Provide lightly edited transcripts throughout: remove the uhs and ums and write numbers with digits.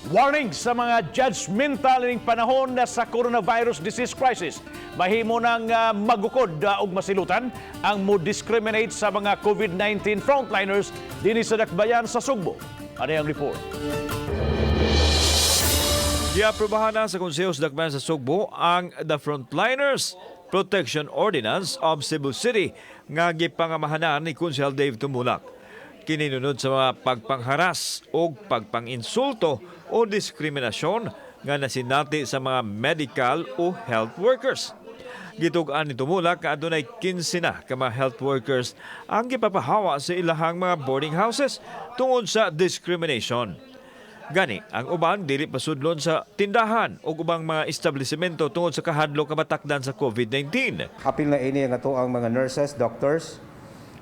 Warning sa mga judgmental ning panahon na sa coronavirus disease crisis. Mahimo nang magukod og masilutan ang mo discriminate sa mga COVID-19 frontliners dinhi sa dakbayan sa Sugbo. Ano ang report? Giaprobahan na sa Konseho sa Dakbayan sa Sugbo ang The Frontliners Protection Ordinance of Cebu City nga gipangamahanan ni Konsehal Dave Tumulak. Kininunod sa mga pagpangharas o pagpanginsulto o diskriminasyon nga nasinati sa mga medical o health workers. Gitug-an ni Tumulak nga adunay 15 na ka mga health workers ang gipapahawa sa ilahang mga boarding houses tungod sa discrimination. Gani, ang uban dili pasudlon sa tindahan o ubang mga establishmento tungod sa kahadlok nga matakdan sa COVID-19. Apil na ini ang ato ang mga nurses, doctors,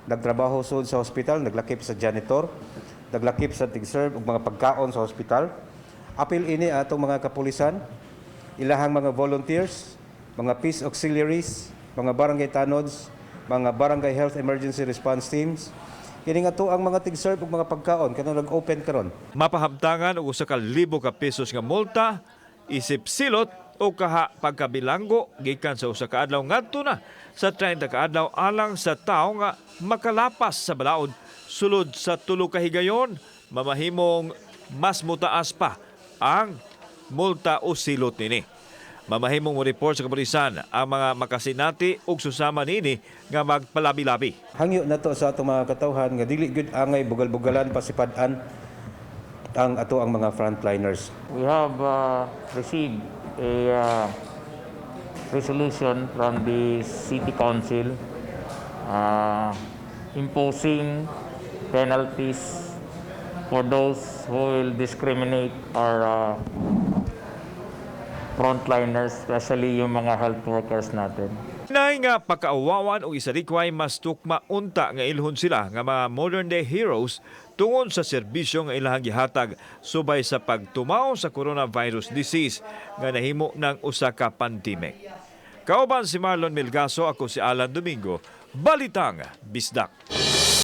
nagtrabaho sud sa hospital, naglakip sa janitor, naglakip sa tig-serve og mga pagkaon sa hospital. Apil ini atong mga kapulisan, ilahang mga volunteers, mga peace auxiliaries, mga barangay tanods, mga barangay health emergency response teams. Kini nga to ang mga tig-serve og mga pagkaon kanang nag-open karon. Mapahamtangan og 1,000 ka pesos nga multa, isip silot o kaha pagkabilanggo gikan sa 1 ka adlaw ngadto na sa 30 ka adlaw alang sa tawo nga makalapas sa balaod sulod sa 3 ka higayon. Mamahimong mas mutaas pa ang multa o silot nini. Mamahimong mo report sa kapulisan ang mga makasinati ug susama nini nga magpalabi-labi. Hangyo na to sa atong mga katawhan nga dili gyud angay bugal-bugalan, pasipad-an ang ato ang mga frontliners. We have received a resolution from the City Council imposing penalties for those who will discriminate our frontliners, especially yung mga health workers natin. Nay nga pakaawawan og isalikway, mas tukma unta nga ilhon sila nga mga modern day heroes tungod sa serbisyo nga ilahang gihatag subay sa pagtumaw sa coronavirus disease nga nahimo ng usa ka pandemic. Kauban si Marlon Milgaso, ako si Alan Domingo, Balitang Bisdak.